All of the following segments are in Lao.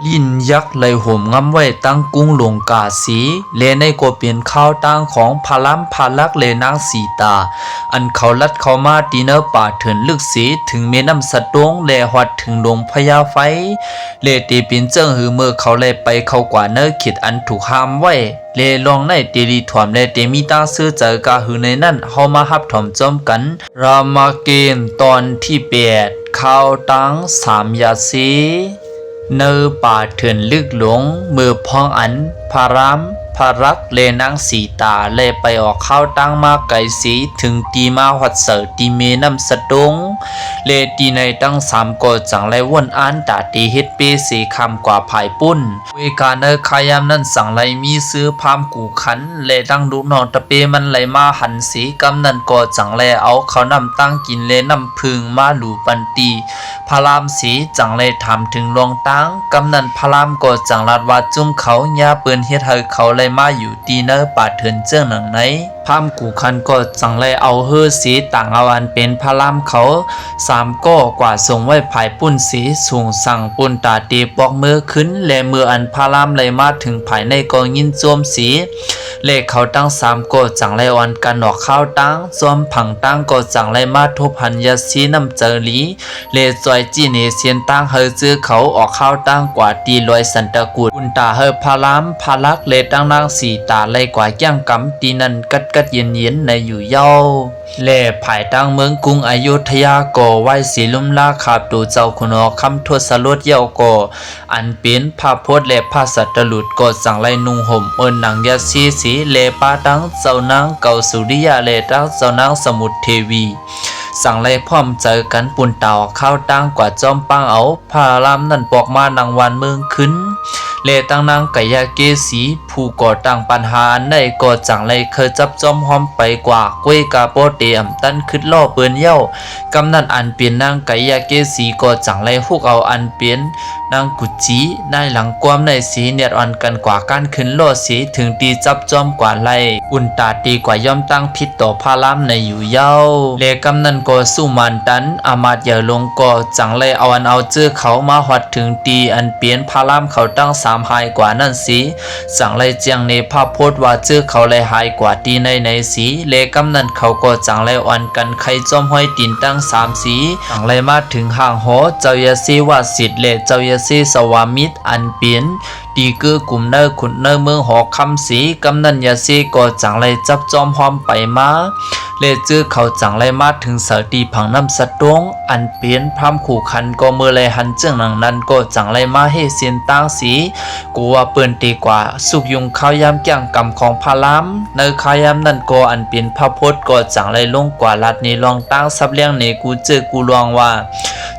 ລິ້ນຍັກໄຫຼໂຫມງຳໄວ້ຕັ້ງກຸງລົງກາເສ ແລະ ໃນກໍເປັນຂ່າວຕາງຂອງພະລາມ ພະລັກ ແລະ ນາງສີຕາ ອັນເຂົາລັດເຂົ້າມາທີ່ເນີປ່າເຖື່ອນລຶກເສ ເຖິງແມ່ນ້ຳສະໂຕງ ແລະ ຮອດເຖິງດົງພະຍາໄຟ ແລະ ເຕເປັນເຈີງຫື່ນເມື່ອເຂົາໄດ້ໄປເຂົ້າກວ່າເນີເຂດອັນຖືກຫ້າມໄວ້ ແລະ ລອງໃນເຕລີຖ່ວມ ແລະ ເຕມີຕາງເຊື່ອໃຈກະຫື່ນໃນນັ້ນ ເຮົາມາຮັບຖອມຈອມກັນ ຣາມາເກນ ຕອນທີແປດ ຂ່າວຕາງສາມຢາເຊ ເນີປ່າເຖື່ອນລຶກຫຼົງ ເມື່ອພ້ອງອັນພະລາມ ພະລັກ ແລະ ນາງສີຕາ ແລະ ໄປອອກຂ່າວຕາງມາໄກເສ ເຖິງທີ່ມາຮອດເສີທີ່ແມ່ນ້ຳສະໂຕງ ແລະ ທີ່ໃນທັງສາມກໍຈັ່ງໄດ້ວົນອ່ານຕາເຕເຮັດເປເສຂ້າມກວ່າພາຍປຸ້ນ ເວກາເນີຄາຍາມນັ້ນຈັ່ງໄດ້ມີຊື່ພາມກູ່ຂັນ ແລະ ທັງລູກນ້ອງຕະເປມັນໄດ້ມາຫັນເສ ກຳນັ້ນກໍຈັ່ງໄດ້ເອົາເຂົ້ານ້ຳຕາງກິນ ແລະ ນ້ຳເຜິ້ງມາຫຼູປັນຕີພະລາມເສ ຈັ່ງໄດ້ຖາມເຖິງລວງຕາງ ກຳນັ້ນພະລາມກໍຈັ່ງລັດວ່າຈຸມເຂົາ ຍາເປີນເຮັດໃຫ້ເຂົາໄດ້ມາຢູ່ທີ່ເນີປ່າເຖື່ອນເຈີງໜັງໃນ ພາມກູ່ຂັນກໍຈັ່ງໄດ້ເອົາເຮີເສ ຕາງເອົາອັນເປັນພະລາມເຂົາ ສາມກໍກວາດສົ່ງໄວ້ພາຍປຸ້ນເສ ສູງສັງປຸນຕາເຕປອກເມີຂຶ້ນ ແລະ ເມື່ອອັນພະລາມໄດ້ມາເຖິງພາຍໃນກໍຍິນໂຈມເສ ແລະ ເຂົາທັງສາມກໍຈັ່ງໄດ້ອ່ອນກັນອອກຂ່າວຕາງ ຈອມຜັງຕາງກໍຈັ່ງໄດ້ມາທົບຫັນຢາເຊນ້ຳໃຈດີ ແລະ ຊ່ອຍຊີ້ເນເສັ້ນທາງໃຫ້ເຈີເຂົາອອກຂ່າວຕາງກວ່າທີ່ລອຍສັນຕະກຸດ ປຸນຕາໃຫ້ພະລາມ ພະລັກ ແລະ ທັງນາງສີຕາໄດ້ກວ່າກ້ຽງກຳທີ່ນັ້ນກັດກັດເຢັນໆໃນຢູ່ເຍົາ ແລະ ພາຍທາງເມືອງກຸງອະຍຸດທະຍາກໍໄຫວ້ເສລຸມລາຄາບໂຕເຈົ້າຂຸນຫໍຄຳທົດສະຫຼົດແລ້ວກໍ ອັນເປັນພະພົດ ແລະ ພະສັດຕະຫຼຸດກໍຈັ່ງໄດ້ນຸ່ງຫົ່ມເອີ້ນໜັງຢາເຊເສ ແລະ ປະທັງເຈົ້ານາງເກົາສຸລິຍະ ແລະ ທັງເຈົ້ານາງສະໝຸດເທວີ ຈັ່ງໄດ້ພ້ອມໃຈກັນປຸນຕາອອກຂ່າວຕາງກວ່າຈອມປາງເອົາ ພະລາມນັ້ນປອກມານັ່ງຫວ່ານເມືອງຂຶ້ນ ແລະ ທັງນາງໄກຍະເກສີ ຜູ້ກໍ່ຕັ້ງບັນຫາອັນໃດກໍຈັ່ງໄດ້ເຄີຍຈັບຈອມຮ່ອມໄປກວ່າ ກວຍກາບໍ່ເຕອຳຕັນຄຶດລໍເປີນແລ້ວ ກຳນັ້ນອັນເປັນນາງໄກຍະເກສີກໍຈັ່ງໄດ້ຮຸກເອົາອັນເປັນນາງກຸດຈີ ນາຍຫຼັງກວມໃນເສ ແນດອ່ອນກັນກວ່າການຂຶ້ນລໍ້ເສ ເຖິງທີ່ຈັບຈອມກວ່າໄລ່ປຸນຕາຕີກວ່າຍອມຕັ້ງຜິດຕໍ່ພະລາມໃນຢູ່ເຍົາ ແລະ ກຳນັ້ນກໍສຸມານຕັນ ອາມາດໃຫຍ່ຫຼົງກໍຈັ່ງໄດ້ເອົາອັນເອົາເຈີເຂົາມາຮອດເຖິງທີ່ອັນເປັນພະລາມເຂົາທັງສາມຫາຍກວ່ານັ້ນເສ ຈັ່ງໄດ້ແຈ້ງໃນພະພົດວ່າເຈີເຂົາໄດ້ຫາຍກວ່າທີ່ໃນໃນເສ ແລະ ກຳນັ້ນເຂົາກໍຈັ່ງໄດ້ອ່ອນກັນໄຄຈອມຮອຍຕີນທັງສາມເສ ຈັ່ງໄດ້ມາເຖິງຫ້າງຫໍເຈົ້າຢາເຊວາສິດ ແລະ ເຈົ້າຢາເຊສະວາມິດ ອັນເປັນ ຕີເກີກຸມໃນຂຸດໃນເມືອງຫໍຄຳເສ ກຳນັ້ນຢາເຊກໍຈັ່ງໄດ້ຈັບຈອມຮ່ອມໄປມາ ແລະ ເຈີເຂົາຈັ່ງໄດ້ມາເຖິງໃສທີ່ຜັງນ້ຳສະໂຕງ ອັນເປັນພາມຄູ່ຂັນກໍເມື່ອໄດ້ຫັນເຈີໜັງນັ້ນກໍຈັ່ງໄດ້ມາເຮເສັ້ນຕາງເສ ກໍວ່າເປີ້ນເຕກວ່າສຸກຍຸງຄາວຍາມກ້ຽງກຳຂອງພະລາມ ໃນຄາວຍາມນັ້ນກໍອັນເປັນພະພົດກໍຈັ່ງໄດ້ລົງກວ່າລັດໃນລອງຕາງສັບລຽງໃນກູເຈີກູລວງວ່າ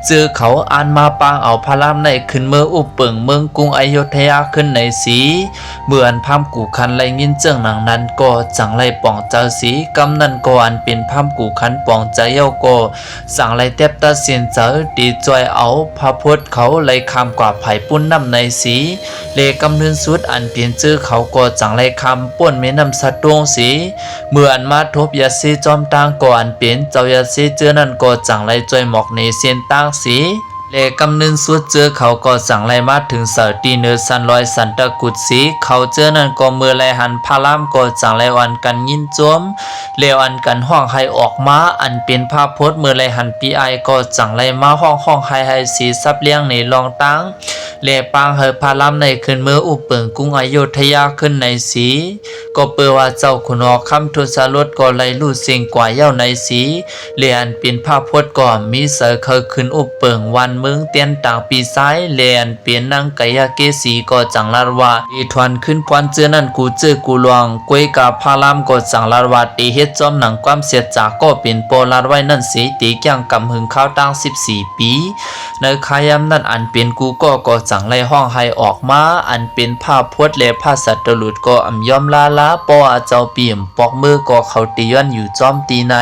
ເຈີເຂົາອ່ານມາປາງເອົາພະລາມໃນຂຶ້ນເມືອອຸບເປິງເມືອງກຸງອະຍຸດທະຍາຂຶ້ນໃນເສ ເມື່ອອັນພາມກູ່ຂັນໄດ້ຍິນເຈີໜັງນັ້ນກໍຈັ່ງໄດ້ປອງໃຈເສ ກຳນັ້ນກໍອັນເປັນພາມກູ່ຂັນປອງໃຈແລ້ວກໍຈັ່ງໄດ້ແຕັບຕັດສິນໃຈເຕຊ່ອຍເອົາພະພົດເຂົາໄລ່ຂ້າມກວ່າພາຍປຸ້ນນ້ຳໃນເສ ແລະ ກຳເນີນສຸດອັນເປັນເຈີເຂົາກໍຈັ່ງໄດ້ຂ້າມປົ້ນແມ່ນ້ຳສະໂຕງເສ ເມື່ອອັນມາທົບຢາເຊຈອມຕາງກໍອັນເປັນເຈົ້າຢາເຊເຈີນັ້ນກໍຈັ່ງໄດ້ຊ່ອຍໝອກໃນເສັ້ນຕາງເສ ແລະ ກຳເນີນສຸດເຈີເຂົາກໍຈັ່ງໄດ້ມາເຖິງເສົາທີ່ເນີຊັນລອຍສັນຕະກຸດເສ ເຂົາເຈີນັ້ນກໍເມື່ອໄດ້ຫັນພະລາມກໍຈັ່ງໄດ້ອ່ອນກັນຍິນໂຈມ ແລ້ວອ່ອນກັນຮ້ອງໄຫ້ອອກມາ ອັນເປັນພະພົດເມື່ອໄດ້ຫັນປີອ້າຍກໍຈັ່ງໄດ້ມາຮ້ອງຮ້ອງໄຫ້ໄຫ້ເສສັບລຽງໃນລອງຕາງ ແລະ ປາງໃຫ້ພະລາມໃນຂຶ້ນເມືອອຸບເປິງກຸງອະຍຸດທະຍາຂຶ້ນໃນເສ ກໍເປີວ່າເຈົ້າຂຸນຫໍຄຳທົດສະຫຼົດກໍໄດ້ຮູ້ເສັງກວ່າເຍົາໃນເສ ແລະ ອັນເປັນພະພົດກໍມີໃສເຄີຍຂຶ້ນອຸບເປິງວັນເມືອງຕຽນຕາງປີຊາຍ ແລະ ອັນເປັນນາງໄກຍະເກສີກໍຈັ່ງລັດວ່າ ເດທວນຄືນພອນເຈີນັ້ນກູເຈີກູລວງ ກວຍກາພະລາມກໍຈັ່ງລັດວ່າ ເຕເຮັດຈອມໜັງຄວາມເສຍຈາກໍເປັນປໍລັດໄວ້ນັ້ນເສ ເຕກ້ຽງກຳຫຶງຄາວຕາງສິບສີ່ປີ ໃນຄາຍາມນັ້ນອັນເປັນກູກໍກໍຈັ່ງໄດ້ຮ້ອງໄຫ້ອອກມາ ອັນເປັນພະພົດ ແລະ ພະສັດຕະຫຼຸດກໍອຳຍອມລາລາ ເພາະວ່າເຈົ້າປີມປອກເມີກໍເຂົາຕິຍ້ອນຢູ່ຈອມຕີໃນ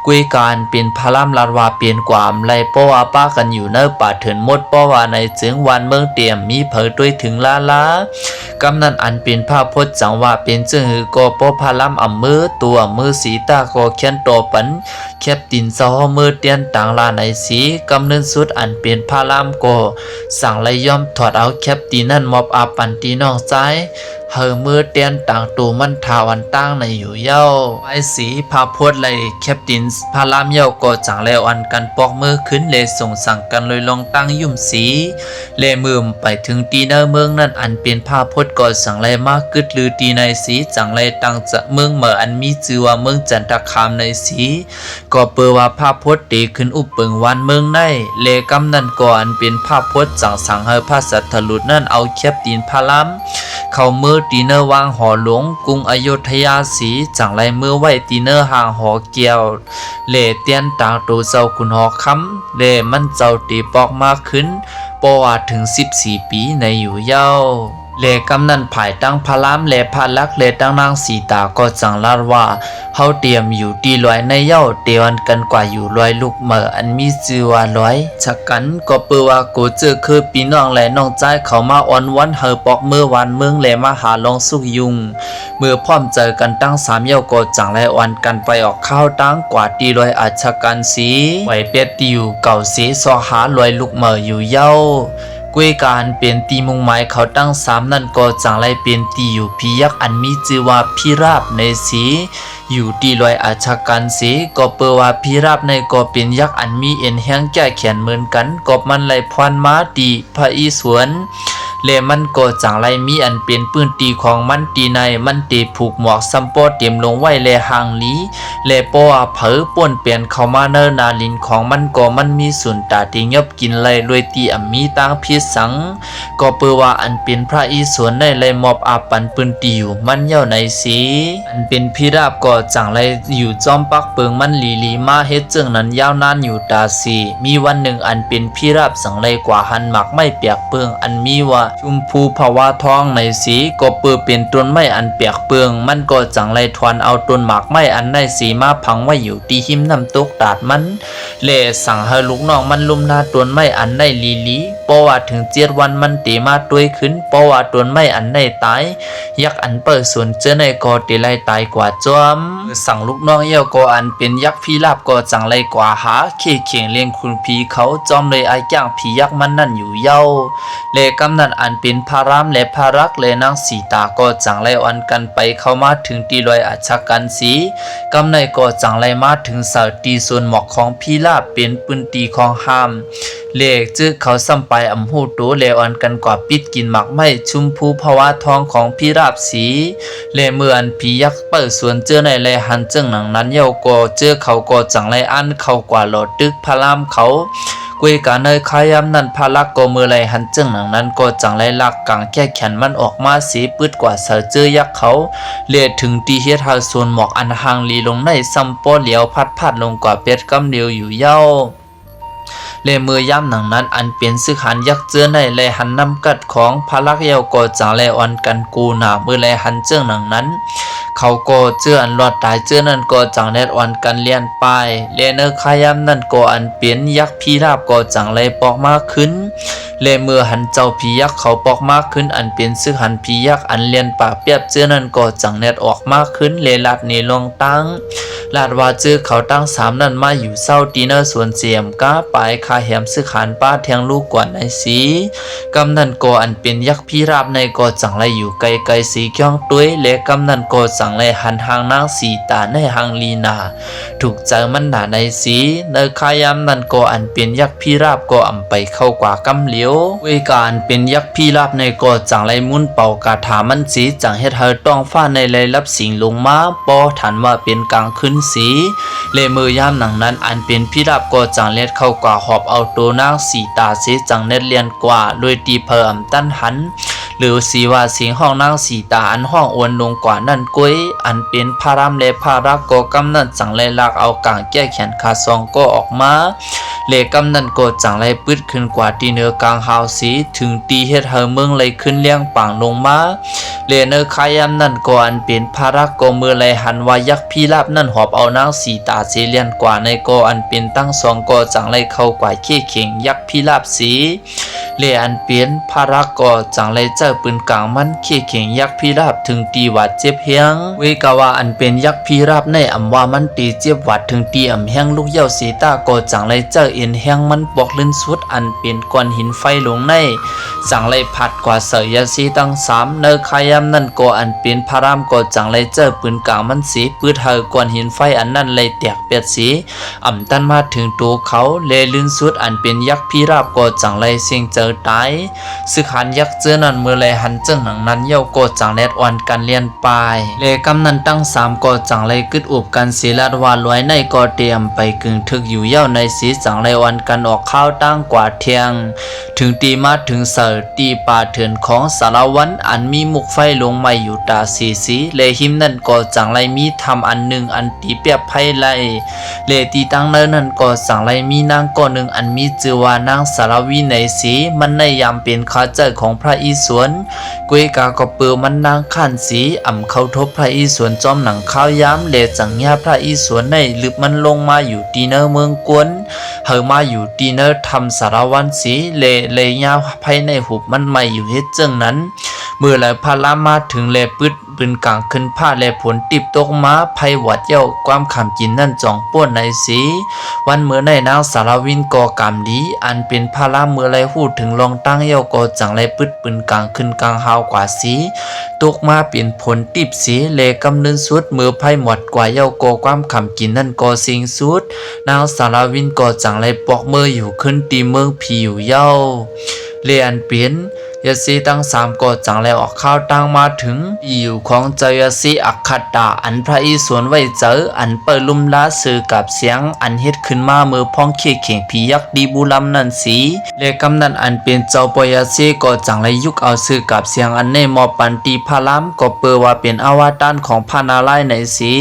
ກວຍກາອັນເປັນພະລາມລັດວ່າເປັນກວ່າອຳໄລ ເພາະວ່າປະກັນຢູ່ ໃນປ່າເຖິນໝົດ ເພາະວ່າໃນເຊິ່ງບ້ານເມືອງເຕຍມມີໃຜດ້ວຍເຖິງລາລາ. ກຳນັ້ນອັນເປັນພະພົດຈັ່ງວ່າເປັນເຊິ່ງຫືອກໍເພາະພະລາມອຳເມີ ໂຕອຳເມີສີຕາກໍຂຽນຕໍ່ປັນແຄັບຕິນເຈົ້າເຮົາເມີຕຽນຕາງລາໃນສີ. ກຳເນີນສຸດອັນເປັນພະລາມກໍສັ່ງໄລ່ຍອມຖອດເອົາແຄັບຕິນນັ້ນມອບອາປັນຕີນ້ອງຊາຍ ໃຫ້ເມີແຕນຕາງໂຕມັນຖາວັນຕາງໃນຢູ່ເຍົາ. ໄປສີພະພົດໄລ່ແຄັບຕິນພະລາມເຍົາກໍຈັ່ງແລອອນກັນປອກເມີຂຶ້ນ ແລສົ່ງສັງກັນໂລຍລອງຕັ້ງຫຍຸ້ມສີ ແລເມື່ອໄປເຖິງທີ່ໃນເມືອງນັ້ນ ອັນເປັນພະພົດກໍຈັ່ງແລມາກຶດລືທີ່ໃນສີ ຈັ່ງແລຕັ້ງເມືອງໃໝ່ອັນມີຊື່ວ່າເມືອງຈັນທະຄາມໃນສີ. ກໍເປີວ່າພະພົດເຕຂຶ້ນອຸບເປິງວານເມືອງໃນ ແລກຳນັ້ນກໍອັນເປັນພະພົດຈັ່ງສັ່ງໃຫ້ພະສັດທະລຸດນັ້ນເອົາແຄັບຕິນພະລາມເຂົ້າເມີທີ່ເນີວາງຫໍຫຼວງກຸງອະໂຍທະຍາສີ ຈັ່ງໄລ່ເມີໄວ້ທີ່ເນີຫ້າງຫໍແກ້ວ ແລຕຽນຕາງໂຕເຈົ້າຂຸນຫໍຄຳ ແລມັນເຈົ້າເຕປອກມາຂຶ້ນ ເພາະວ່າເຖິງສິບສີ່ປີໃນຢູ່ເຍົາ. ແລກຳນັ້ນພາຍທັງພະລາມ ແລພະລັກ ແລທັງນາງສີຕາກໍຈັ່ງລາດວ່າ ເຮົາຕຽມຢູ່ທີ່ລອຍໃນເຍົາ ເຕອອນກັນກວ່າຢູ່ລອຍລູກເໝີ ອັນມີຊື່ວ່າລອຍຊະກັນ ກໍເປີວ່າໂກເຈີຄືພີ່ນ້ອງ ແລນ້ອງຊາຍເຂົາມາອ້ອນວອນໃຫ້ປອກເມີວານເມືອງ ແລມາຫາລອງສຸກຍຸງ. ເມື່ອພ້ອມໃຈກັນທັງສາມເຍົາກໍຈັ່ງແລອອນກັນໄປອອກຂ່າວທາງກວ່າທີ່ລອຍອາຊະກັນສີ ໄປເປັດທີ່ຢູ່ເກົ່າເສຊອກຫາລອຍລູກເໝີຢູ່ເຍົາ. ກວຍການເປັນທີ່ມຸ່ງໝາຍເຂົາທັງສາມນັ້ນກໍຈັ່ງໄລເປັນທີ່ຢູ່ຜີຍັກອັນມີຊື່ວ່າຜີລາບໃນສີ ຢູ່ທີ່ລອຍອາຊະກັນສີ ກໍເປີວ່າຜີລາບໃນກໍເປັນຍັກອັນມີເອັນແຮງແກ້ແຂນເໝືອນກັນ ກໍມັນໄລພອນມາທີ່ພະອີສວນ ແລມັນກໍຈັ່ງໄລມີອັນເປັນພື້ນທີ່ຂອງມັນ ທີ່ໃນມັນເຕຜູກໝວກຊຳປໍເຕັມລົງໄວ້ ແລຫ່າງຫຼີ ແລບໍ່ວ່າໃຜປ້ນແປນເຂົ້າມາໃນນາລິນຂອງມັນ ກໍມັນມີສູນຕາເຕຫຍັບ ກິນໄລ່ລວຍຕີອຳມີຕາງພິດສັງ ກໍເປີວ່າອັນເປັນພະອີສວນໄດ້ໄລ່ມອບອາປັນປືນຕີຢູ່ມັນເຍົາໃນສີ ອັນເປັນພີລາບກໍຈັ່ງໄລ່ຢູ່ຈອມປັກເປິງມັນຫຼີໆມາເຮັດເຊິ່ງນັ້ນຍາວນານຢູ່ຕາສີ. ມີວັນໜຶ່ງອັນເປັນພີລາບຈັ່ງໄລ່ກວາດຫັນໝາກໄມ້ແປກເປິງອັນມີວ່າ ຊຸມພູພະວາທອງໃນສີ ກໍເປີເປັນຕົ້ນໄມ້ອັນແປກເປິງ ມັນກໍຈັ່ງໄລ່ຖອນເອົາຕົ້ນໝາກໄມ້ອັນໃນສີມາຝັງໄວ້ຢູ່ທີ່ຮິມນ້ຳຕົກຕາດມັນ ແລະ ສັ່ງໃຫ້ລູກນ້ອງມັນລຸມໜາຕົ້ນໄມ້ອັນໃນຫຼີໆ ເພາະວ່າເຖິງເຈັດວັນມັນເຕມາໂຕຍຂຶ້ນ ເພາະວ່າຕົ້ນໄມ້ອັນໃນຕາຍ ຍັກອັນເປີສວນເຈີໃນກໍເຕໄລ່ຕາຍກວ່າຈອມ. ສັ່ງລູກນ້ອງເຍົາກໍອັນເປັນຍັກພີລາບກໍຈັ່ງໄລ່ກວາດຫາເຄເຄັ່ງລ້ຽງຂຸນຜີເຂົາ ຈອມໂດຍອາຈ້າງຜີຍັກມັນນັ້ນຢູ່ເຍົາ ແລະ ກຳນັ້ນອັນເປັນພະລາມ ແລະ ພະລັກ ແລະ ນາງສີຕາກໍຈັ່ງໄລ່ອອນກັນໄປເຂົ້າມາເຖິງທີ່ລອຍອາຊະກັນສີ ກຳໃນກໍຈັ່ງໄລ່ມາເຖິງສາຍທີ່ສວນໝອກຂອງພີລາບ ເປັນພື້ນທີ່ຂອງຫ້າມ ແລະ ເຈີເຂົາຊຳປາຍອຳຮູ້ໂຕ ແລະ ອອນກັນກວາດປິດກິນໝາກໄມ້ຊຸມພູພະວາທອງຂອງພີລາບສີ ແລະ ເມື່ອອັນຜີຍັກເປີສວນເຈີໃນໄລ່ຫັນເຊິ່ງນັ້ນເຍົາ ກໍເຈີເຂົາກໍຈັ່ງໄລ່ອ່ານເຂົ້າກວາດຫຼໍ່ຕຶກພະລາມເຂົາ ກວຍກາໃນຄາຍາມນັ້ນພະລັກກໍເມື່ອໄລ່ຫັນເຊິ່ງນັ້ນ ກໍຈັ່ງໄລ່ລາກກາງແກ້ແຂນມັນອອກມາສີປຶດກວາດໃສ່ເຈີຍັກເຂົາ ແລະ ເຖິງທີ່ເຮັດໃຫ້ສວນໝອກອັນຫ່າງຫຼີລົງໃນຊຳປໍຫຼຽວພັດພາດລົງກວ່າແປດກຳດຽວຢູ່ເຍົາ. ແລະ ເມື່ອຍາມໜັງນັ້ນ ອັນເປັນຊຶກຫັນຍັກເຈີໃນໄລ່ຫັນນຳກັດຂອງພະລັກເຍົາກໍຈັ່ງໄລ່ອ່ອນກັນກູໜ້າ ເມື່ອໄລ່ຫັນເຈີໜັງນັ້ນ ເຂົາກໍເຈີອັນລອດຕາຍເຈີນັ້ນກໍຈັ່ງແລ່ນອ່ອນກັນລຽນປາຍ ແລະ ໃນຄາຍາມນັ້ນກໍອັນເປັນຍັກຜີລາບກໍຈັ່ງໄລ່ປອກມາຂຶ້ນ ແລະ ເມື່ອຫັນເຈົ້າຜີຍັກເຂົາປອກມາຂຶ້ນ ອັນເປັນຊຶກຫັນຜີຍັກອັນລຽນປາແປບເຈີນັ້ນກໍຈັ່ງແລ່ນອອກມາຂຶ້ນ ແລະ ລາດເນລອງຕາງ ລາດວ່າເຈີເຂົາທັງສາມນັ້ນມາຢູ່ເຊົາທີ່ໃນສວນເສຍມກາ ປາຍຄາແຮມຊຶກຫັນປາແທງລູກກວ່າໃນສີ ກຳນັ້ນກໍອັນເປັນຍັກຜີລາບໃນກໍຈັ່ງໄລ່ຢູ່ໄກໆສີຄຽງຕົວຍ ແລະ ກຳນັ້ນກໍຈັ່ງໄລ່ຫັນຮ່າງນາງສີຕາໃນຫ່າງຫຼີໜ້າ ຖືກໃຈມັນໜ້າໃນສີ ໃນຄາຍາມນັ້ນກໍອັນເປັນຍັກຜີລາບກໍອຳໄປເຂົ້າກວ່າກຳຫຼຽວ ເວີຍກາອັນເປັນຍັກຜີລາບໃນກໍຈັ່ງໄລ່ໝູນເປົ່າກາຖາມັນສີ ຈັ່ງເຮັດໃຫ້ທ້ອງຟ້າໃນໄລ່ລັບສິງລົງມາ ພໍທັນວ່າເປັນກາງຄືນສີ ແລະ ເມື່ອຍາມໜັງນັ້ນ ອັນເປັນຜີລາບກໍຈັ່ງແລ່ນເຂົ້າກວ່າຫອບເອົາໂຕນາງສີຕາເສ ຈັ່ງແລ່ນລຽນກວ່າ ໂດຍທີ່ໃຜອຳຕັນຫັນ ຫຼື ສີວ່າສຽງຮ້ອງນາງສີຕາອັນຮ້ອງໂອນລົງກວ່ານັ້ນກວຍ ອັນເປັນພະລາມ ແລະ ພະລັກກໍກຳນັ້ນຈັ່ງໄລ່ລາກເອົາກາງແກ້ແຂນຂາສອງກໍອອກມາ ແລະ ກຳນັ້ນກໍຈັ່ງໄລ່ປຶດຂຶ້ນກວ່າທີ່ເໜືອກາງຫາວສີ ເຖິງທີ່ເຮັດໃຫ້ເມືອງໄລ່ຂຶ້ນລຽງປາງລົງມາ ແລະ ໃນຄາຍາມນັ້ນກໍອັນເປັນພະລັກກໍເມື່ອໄລຫັນວ່າຍັກພິລາບນັ້ນຫອບເອົານາງສີຕາເສລຽນກວ່າໃນກໍອັນເປັນທັງສອງກໍຈັ່ງໄລເຂົ້າກວ່າເຄເຂັງຍັກພິລາບເສ ແລະ ອັນເປັນພະລັກກໍຈັ່ງໄລໃຊ້ປືນກາງມັນເຄເຂັງຍັກພິລາບເຖິງທີ່ບາດເຈັບແຮງ ເວກາວ່າອັນເປັນຍັກພິລາບໃນອຳວ່າມັນຕີເຈັບຫວັດເຖິງທີ່ອຳແຮງລຸກເຍົາເສຕາກໍຈັ່ງໄລໃຊ້ເອັນແຮງມັນປອກລື່ນສຸດອັນເປັນກ້ອນຫີນໄຟລົງໃນ ຈັ່ງໄລພັດກວ່າໃສ່ຢາເຊທັງສາມ ໃນຄາຍາມນັ້ນກໍອັນເປັນພະລາມກໍຈັ່ງໄລໃຊ້ປືນກາງມັນເສ ປືດໃຫ້ກ້ອນຫີນໄຟອັນນັ້ນໄລແຕກແປດເສ ອຳຕັນມາເຖິງໂຕເຂົາ ແລະ ລື່ນສຸດອັນເປັນຍັກພິລາບກໍຈັ່ງໄລເສັງເຈີຕາຍ. ຊຶກຫານຍັກເຈີນັ້ນເມື່ອໄລຫັນເຈີໜັງນັ້ນເຍົາກໍຈັ່ງແລດອ່ອນກັນລຽນ ປາຍ ແລະ ກຳນັ້ນທັງສາມກໍຈັ່ງໄລກຶດອຸບກັນເສລາດວ່າລວຍໃນກໍຕຽມໄປກຶ່ງທຶກຢູ່ເຍົາໃນເສ ຈັ່ງໄລອ່ອນກັນອອກຂ່າວຕ່າງກວ່າທຽງ ເຖິງທີ່ມາເຖິງໃສ່ທີ່ປ່າເຖື່ອນຂອງສາລະວັນ ອັນມີໝົກໄຟລົງໄໝ້ຢູ່ຕາເສເສ ແລະ ຮິມນັ້ນກໍຈັ່ງໄລມີຖ້ຳອັນໜຶ່ງອັນຕີແປບໄພໄລ ແລະ ທີ່ຕັ້ງໃນນັ້ນກໍຈັ່ງໄລມີນາງກໍໜຶ່ງອັນມີຊື່ວ່ານາງສາລະວີໃນເສ ມັນໃນຍາມເປັນຂ້າໃຈຂອງພະອິສວນ ກວຍກາກໍເປີມັນນາງຂ້ານສີ ອຳເຄົາທົບພະອິສວນຈອມໜັງຄາວຍາມ ແລະ ຈັງຍາພະອິສວນໃນລຶບມັນລົງມາຢູ່ທີ່ເນີເມືອງກວນ ເຮົາມາຢູ່ທີ່ເນີຖ້ຳສາລະວັນສີ ແລະ ໄລຍາໄພໃນຫຸບມັນໄໝ້ຢູ່ເຮັດເຊິ່ງນັ້ນ ເມື່ອລາວພະລາມມາເຖິງ ແລະ ປຶດປືນກາງຂຶ້ນຟ້າ ແລະ ຝົນຕິບຕົກມາ ໄພຫວັດເຍົາ ຄວາມຂຳກິນນັ້ນຈອງປ່ວນໃນສີ ວັນເມື່ອໃນນາງສາລະວິນກໍກຳດີ ອັນເປັນພະລາມເມື່ອໄລຮູ້ເຖິງລອງຕັ້ງເຍົາກໍຈັ່ງໄລປຶດ ປືນກາງຂຶ້ນກາງຮາວກວ່າສີ ຕົກມາເປັນຝົນຕິບເສ ແລະ ກຳເນີນສຸດເມື່ອໄພໝອດກວ່າເຍົາກໍຄວາມຂຳກິນນັ້ນກໍສິ້ນສຸດ ນາງສາລາວິນກໍຈັ່ງໄລປອກເມີຢູ່ຂຶ້ນທີ່ເມືອງຜີຢູ່ເຍົາ ແລະ ອັນເປັນ ຍາເຊທັງສາມກໍຈັ່ງໄລອອກຂ່າວຕ່າງມາເຖິງທີ່ຢູ່ຂອງເຈົ້າຍາເຊອັກຄະຕາ ອັນພະອິສວນໄວ້ໃຈ ອັນເປີລຸມລາຊື່ກັບສຽງ ອັນເຮັດຂຶ້ນມາເມື່ອພ້ອງເຄເຂັງຜີຍັກດີບູລຳນັ້ນສີ ແລະ ກຳນັ້ນອັນເປັນເຈົ້າພໍ່ຍາເຊກໍຈັ່ງໄລຍຸກເອົາຊື່ກັບສຽງອັນໃນມອບປັນຕີພະລາມ ກໍເປີວ່າເປັນອະວະຕານຂອງພະນາລາຍໃນສີ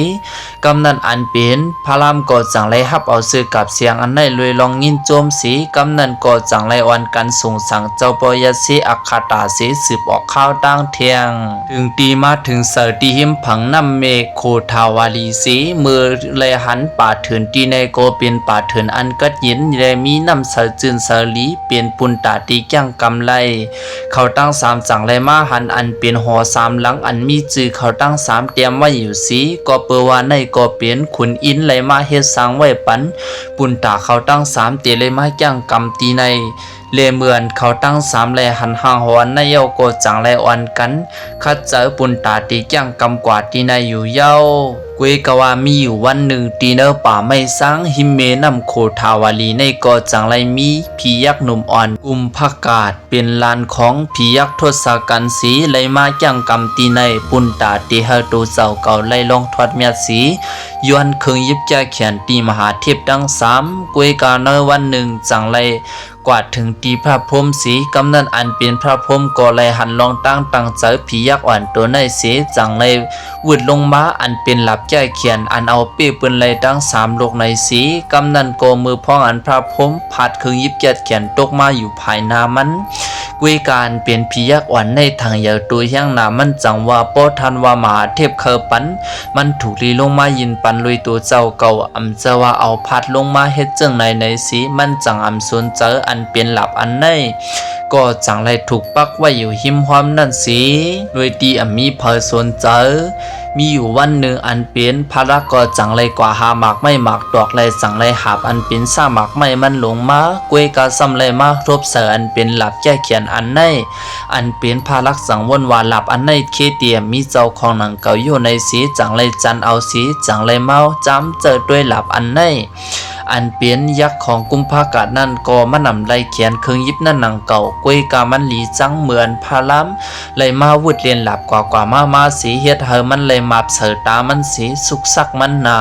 ກຳນັ້ນອັນເປັນພະລາມກໍຈັ່ງໄລຮັບເອົາຊື່ກັບສຽງອັນໃນລວຍລອງຍິນໂຈມສີ ກຳນັ້ນກໍຈັ່ງໄລອ່ອນກັນສົງສັງເຈົ້າພໍ່ຍາເຊອັກຄະຕາເສ ສືບອອກຂ່າວຕ່າງທຽງ ເຖິງທີ່ມາເຖິງໃສ່ທີ່ຮິມຝັ່ງນ້ຳແມ່ໂຄທາວາລີເສ ເມື່ອໄລຫັນປ່າເຖື່ອນທີ່ໃນກໍເປັນປ່າເຖື່ອນອັນກັດເຢັນ ແລະ ມີນ້ຳໃສຈືນໃສຫຼີ ເປັນປຸນຕາທີ່ກ້ຽງກຳໄລ ເຂົາທັງສາມຈັ່ງໄລມາຫັນອັນເປັນຫໍສາມຫຼັງ ອັນມີຈື່ເຂົາທັງສາມຕຽມໄວ້ຢູ່ສີ ກໍເປີວ່າໃນກໍເປັນຂຸນອິນໄລມາເຮັດສ້າງໄວ້ປັນ ປຸນຕາເຂົາທັງສາມເຕໄລມາກ້ຽງກຳທີ່ໃນ ແລະ ເມື່ອເຂົາທັງສາມໄລຫັນຮ່າງຫໍອັນໃນເຍົາກໍຈັ່ງໄລອ່ອນກັນ ຂັດໃຈປຸນຕາທີ່ກ້ຽງກຳກວ່າທີ່ໃນຢູ່ເຍົາ ກວຍກະວ່າມີຢູ່ວັນໜຶ່ງທີ່ເນີປ່າໄມ້ຊາງ ຮິມແມ່ນ້ຳໂຄທາວາລີໃນກໍຈັ່ງໄລມີຜີຍັກໜຸ່ມອ່ອນ ກຸມພະກາດ ເປັນຫຼານຂອງຜີຍັກທົດສະກັນສີ ໄລມາກ້ຽງກຳທີ່ໃນ ປຸນຕາເຕເຮົາໂຕເຈົ້າເກົ່າໄລລອງທອດແມດສີ ຍວນເຄື່ອງຢິບແກ້ແຂນຕີມະຫາເທບທັງສາມ ກວຍກາໃນວັນໜຶ່ງຈັ່ງໄລກວາດເຖິງຕີພະພົມສີ ກຳນັ້ນອັນເປັນພະພົມກໍໄລຫັນລອງຕັ້ງຕັ້ງໃຈຜີຍັກອ່ອນໂຕໃນເສ ຈັ່ງໄລ ວືດລົງມາອັນເປັນລາບແກ້ແຂນ ອັນເອົາເປ້ປືນໄລ່ທັງສາມລູກໃນສີ ກຳນັ້ນກໍມືພ້ອງອັນພະພົມພາດເຄື່ອງຢິບແກ້ແຂນຕົກມາຢູ່ພາຍໜ້າມັນ ກວຍກາອັນເປັນຜີຍັກອ່ອນໃນຖັງໃຫຍ່ໂຕຮຽງໜ້າມັນ ຈັ່ງວ່າບໍ່ທັນວ່າມະຫາເທບເຄີາປັນ ມັນຖືກລີລົງມາຍິນປັນລວຍໂຕເຈົ້າເກົ່າ ອຳຈະວ່າເອົາພາດລົງມາເຮັດຈັ່ງໃດໃນສີ ມັນຈັ່ງອຳສົນໃຈ ອັນເປັນລາບອັນໃນ ກໍຈັ່ງໄລຖືກປັກໄວ້ຢູ່ຮິມຮ່ອມນັ້ນເສ ໂດຍທີ່ອຳມີໃຜສົນໃຈ. ມີຢູ່ວັນໜຶ່ງ ອັນເປັນພະລັກກໍຈັ່ງໄລກວາດຫາໝາກໄມ້ໝາກດອກ ແລະ ຈັ່ງໄລຫາບອັນເປັນຊາກໝາກໄມ້ມັນລົງມາ ກວຍກາຊ້ຳໄລມາທົບໃສ່ອັນເປັນລາບແກ້ແຂນອັນໃນ ອັນເປັນພະລັກຈັ່ງວົນວ່າລາບອັນໃນເຄຕຽມມີເຈົ້າຂອງໜັງເກົ່າຢູ່ໃນເສ ຈັ່ງໄລຈັນເອົາເສ ຈັ່ງໄລເມົາຈຳເຈີດ້ວຍລາບອັນໃນ ອັນເປັນຍັກຂອງກຸມພະກາດນັ້ນກໍມານຳໄລ່ແຂນເຄື່ອງຢິບນັ້ນໜັງເກົ່າ ກວຍກາມັນຫຼີຈັງເໝືອນພະລາມໄລ່ມາວືດເລນລາບກວ່າໆມາໆເສ ເຮັດໃຫ້ມັນໄລ່ມາບໃສ່ຕາມັນເສ ຊຸກຊັກມັນໜ້າ.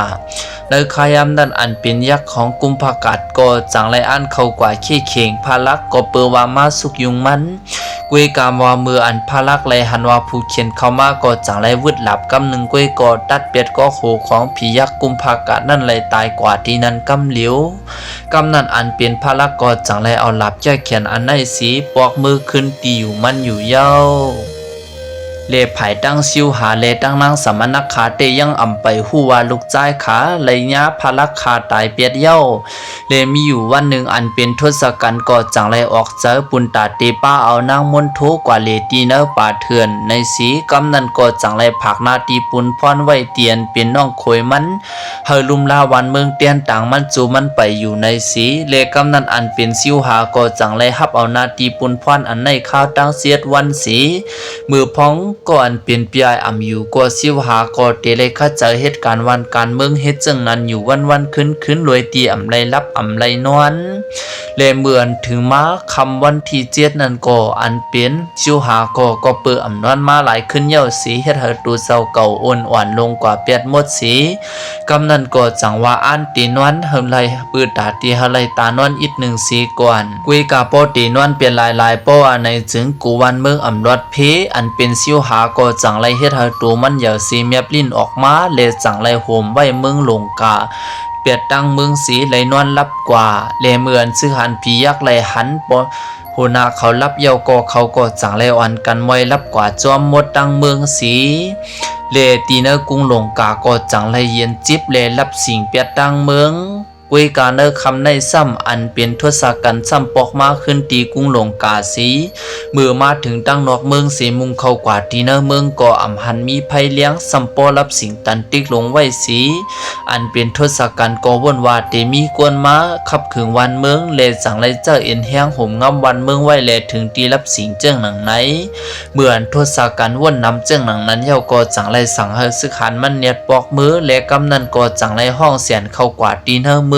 ໃນຄາຍາມນັ້ນ ອັນເປັນຍັກຂອງກຸມພະກາດກໍຈັ່ງໄລ່ອ່ານເຂົ້າກວ່າເຄເຂັງພະລັກ ກໍເປີວ່າມາຊຸກຍຸງມັນ ກວຍກາວ່າເມື່ອອັນພະລັກໄລ່ຫັນວ່າຜູ້ຂຽນເຂົ້າມາ ກໍຈັ່ງໄລ່ວືດລາບກຳໜຶ່ງ ກວຍກໍຕັດແປດກໍໂຫຂອງຜີຍັກກຸມພະກາດນັ້ນໄລ່ຕາຍກວ່າທີ່ນັ້ນກຳຫຼຽວ. ກຳນັ້ນອັນເປັນພະລັກກໍຈັ່ງໄດ້ເອົາລາບແກ້ແຂນອັນໃນສີ ປອກເມືອຄືນທີ່ຢູ່ມັນຢູ່ເຍົາ. ແລະ ຝ່າຍທັງຊິວຫາ ແລະ ທັງນາງສະມະນະຄາແຕ່ຍັງອຳໄປຮູ້ວ່າລູກຊາຍຂາໄລຍາພາລັກຂ້າຕາຍແປດແລ້ວ. ແລະ ມີຢູ່ວັນໜຶ່ງ ອັນເປັນທົດສະກັນກໍຈັ່ງໄດ້ອອກເຈີປຸນຕາເຕປາເອົານາງມົນໂທກວ່າເລຕີເນີປາເຖື່ອນໃນສີ. ກຳນັ້ນກໍຈັ່ງໄດ້ຝາກໜ້າທີ່ປຸນພອນໄວ້ທີ່ອັນເປັນນ້ອງເຂີຍມັນ ໃຫ້ລຸ່ມລາວວານເມືອງແຕ່ນຕາງມັນສູ່ມັນໄປຢູ່ໃນສີ. ແລະ ກຳນັ້ນອັນເປັນຊິວຫາກໍຈັ່ງໄດ້ຮັບເອົາໜ້າທີ່ປຸນພອນອັນໃນຄາວຕັ້ງສິບເອັດວັນສີ. ມື້ພອງກໍອັນເປັນພີ່ອ້າຍອຳຢູ່ກໍຊິວຫາກໍເຕໄດ້ຂັດໃຈເຮັດການວານການເມືອງເຮັດຈັ່ງນັ້ນຢູ່ວັນໆຄືນໆ ໂດຍທີ່ອຳໄດ້ຫຼັບອຳໄດ້ນອນ. ແລະ ເມື່ອອັນເຖິງມາຄ່ຳວັນທີເຈັດນັ້ນກໍອັນເປັນຊິວຫາກໍ ກໍເປີອຳນອນມາຫຼາຍຂຶ້ນແລ້ວສີ ເຮັດໃຫ້ໂຕເຊົາເກົ່າໂອນອອນລົງກວ່າແປດໝົດສີ. ກຳນັ້ນກໍຈັ່ງວ່າອັນເຕນອນເຮີມໄລ່ ເປີຕາທີ່ເຮົາໄລ່ຕານອນອີກໜຶ່ງເສຍກ່ອນ. ກວຍກາພໍເຕນອນເປັນຫຼາຍໆ ເພາະວ່າໃນເຊິ່ງກູວານເມືອງອຳລອດເພ ອັນເປັນຊິວຫາກໍຈັ່ງໄລ່ເຮັດໃຫ້ໂຕມັນຢາວເສຍແມບລິ້ນອອກມາ ແລະ ຈັ່ງໄລ່ໂຫມໄວ້ເມືອງຫຼົງກາ ແປດຕັ້ງເມືອງເສ ໄລ່ນອນຫຼັບກວ່າ. ແລະ ເມື່ອອັນຊຶກຫັນຜີຍັກໄລ່ຫັນ ໂຫນາເຂົາຫຼັບແລ້ວກໍ ເຂົາກໍຈັ່ງໄລ່ອອນກັນມອຍຫຼັບກວ່າຈອມໝົດຕັ້ງເມືອງເສ. ແລະ ທີ່ໃນກຸງຫຼົງກາກໍຈັ່ງໄລ່ເຢັນຈິບ ແລະ ຫຼັບສິງແປດຕັ້ງເມືອງ. ກວຍກາໃນຄ່ຳໃນຊ້ຳ ອັນເປັນທົດສະກັນຊ້ຳປອກມາຂຶ້ນທີ່ກຸງຫຼົງກາສີ. ເມື່ອມາເຖິງຕັ້ງນອກເມືອງເສ ມຸ່ງເຂົ້າກວ່າທີ່ໃນເມືອງກໍອຳຫັນມີໄພແລງຊ້ຳປໍລັບສິງຕັນຕິກລົງໄວ້ສີ. ອັນເປັນທົດສະກັນກໍວົນວ່າເຕມີຄົນມາຂັບເຂືອງວານເມືອງ ແລະ ຈັ່ງໄດ້ໃຊ້ເອັນແຮງໂຫມງຳວານເມືອງໄວ້ ແລະ ເຖິງທີ່ລັບສິງເຈີ່ງໜັງໃນ. ເມື່ອອັນທົດສະກັນວົນນຳເຈີ່ງໜັງນັ້ນແລ້ວ ກໍຈັ່ງໄດ້ສັ່ງໃຫ້ຊຶກຫັນມັນແນດປອກມື ແລະ ກຳນັ້ນກໍຈັ່ງໄດ້ຮ້ອງສຽນເຂົ້າກວ່າທີ່ໃນເມືອງ.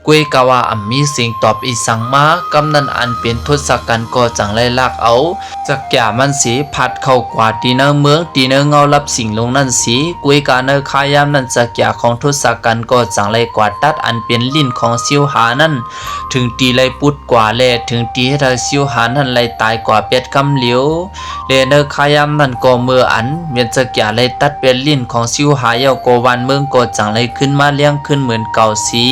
ກວຍກາວ່າອຳມີສຽງຕອບອີສັງມາ. ກຳນັ້ນອັນເປັນທົດສະກັນກໍຈັ່ງໄດ້ລາກເອົາຈັກຢາມັນເສ ພັດເຂົ້າກວ່າທີ່ໃນເມືອງ ທີ່ໃນເງົາລັບສິງລົງນັ້ນເສ. ກວຍກາໃນຄາຍາມນັ້ນ ຈັກຢາຂອງທົດສະກັນກໍຈັ່ງໄດ້ກວາດຕັດອັນເປັນລິ້ນຂອງຊິວຫານັ້ນ ເຖິງທີ່ໄດ້ປຸດກວ່າ ແລະ ເຖິງທີ່ເຮັດໃຫ້ຊິວຫານັ້ນໄດ້ຕາຍກວ່າແປດກຳຫຼຽວ. ແລະ ໃນຄາຍາມນັ້ນກໍເມື່ອອັນແມ່ນຈັກຢາໄດ້ຕັດແປດລິ້ນຂອງຊິວຫາແລ້ວ ກໍວານເມືອງກໍຈັ່ງໄດ້ຂຶ້ນມາລຽງຄືນເໝືອນເກົ່າສີ.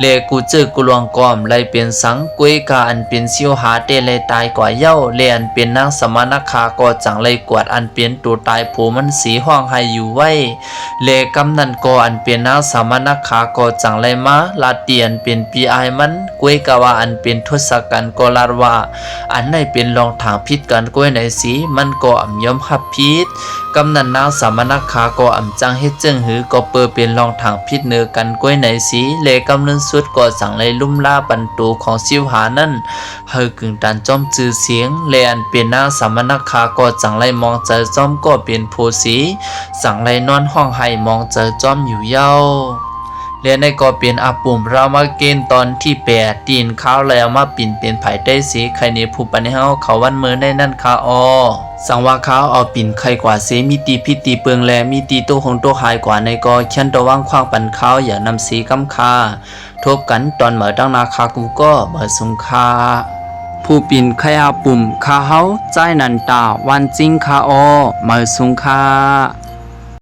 ແລະ ກູເຈີກູລວງກໍອຳໄດ້ເປັນສັງ ກວຍກາອັນເປັນຊິວຫາແຕ່ໄດ້ຕາຍກວ່າແລ້ວ. ແລະ ອັນເປັນນາງສະມະນະຄາກໍຈັ່ງໄດ້ກວາດອັນເປັນໂຕຕາຍໂຜມັນສີ ຮ້ອງໄຫ້ຢູ່ໄວ້. ແລະ ກຳນັ້ນກໍອັນເປັນນາງສະມະນະຄາກໍຈັ່ງໄດ້ມາລາດຕີອັນເປັນພີ່ອ້າຍມັນ. ກວຍກາວ່າອັນເປັນທົດສະກັນກໍລາດວ່າ ອັນໃດເປັນລອງທາງຜິດກັນກວຍໃນສີ ມັນກໍອຳຍອມຮັບຜິດ. ກຳນັ້ນນາງສະມະນະຄາກໍອຳຈັ່ງເຮັດເຈີ່ງຫື ກໍເປີເປັນລອງທາງຜິດເໜີກັນກວຍໃນສີ. ແລະ ກຳນັ້ນສຸດກໍຈັ່ງໄດ້ລຸ່ມລາບັນໂຕຂອງຊິວຫານັ້ນ ໃຫ້ກຶງຕັນຈອມຊື່ສຽງ ແລະ ອັນເປັນນາງສະມະນະຄາກໍຈັ່ງໄດ້ມອງໃຈຈອມກໍເປັນໂພສີ ຈັ່ງໄດ້ນອນຮ້ອງໄຫ້ມອງໃຈຈອມຢູ່ເຍົາ. ແລະ ໃນກໍເປັນອາປຸມຣາມາເກນຕອນທີແປດ ທີ່ເຫັນຂ່າວແລ້ວມາປິ່ນເປັນຜາຍໃຕ້ເສ ໄຄເນຜູ້ປັນໃຫ້ເຮົາເຂົ້າວັນເມີໃນນັ້ນຄະອໍ. ສັງວ່າຂ່າວເອົາປິ່ນໄຄກວ່າເສ ມີຕີຜິດຕີເປິງ ແລະ ມີຕີຕົກຫົງຕົກຫາຍກວ່າໃນກໍ ຂຽນຕົວວາງຂວາງປັນຂ່າວຢ່ານຳເສກຳຄາ. ພົບກັນຕອນໃໝ່ຕັ້ງໜ້າຄາກຸມກໍ ບາຍສຸງຄາ. ຜູ້ປິ່ນໄຄອາປຸມ ຄາເຮົາ ຈາຍນັນຕາ ວັນຈິງຄາອໍ ມາຍສຸງຄາ.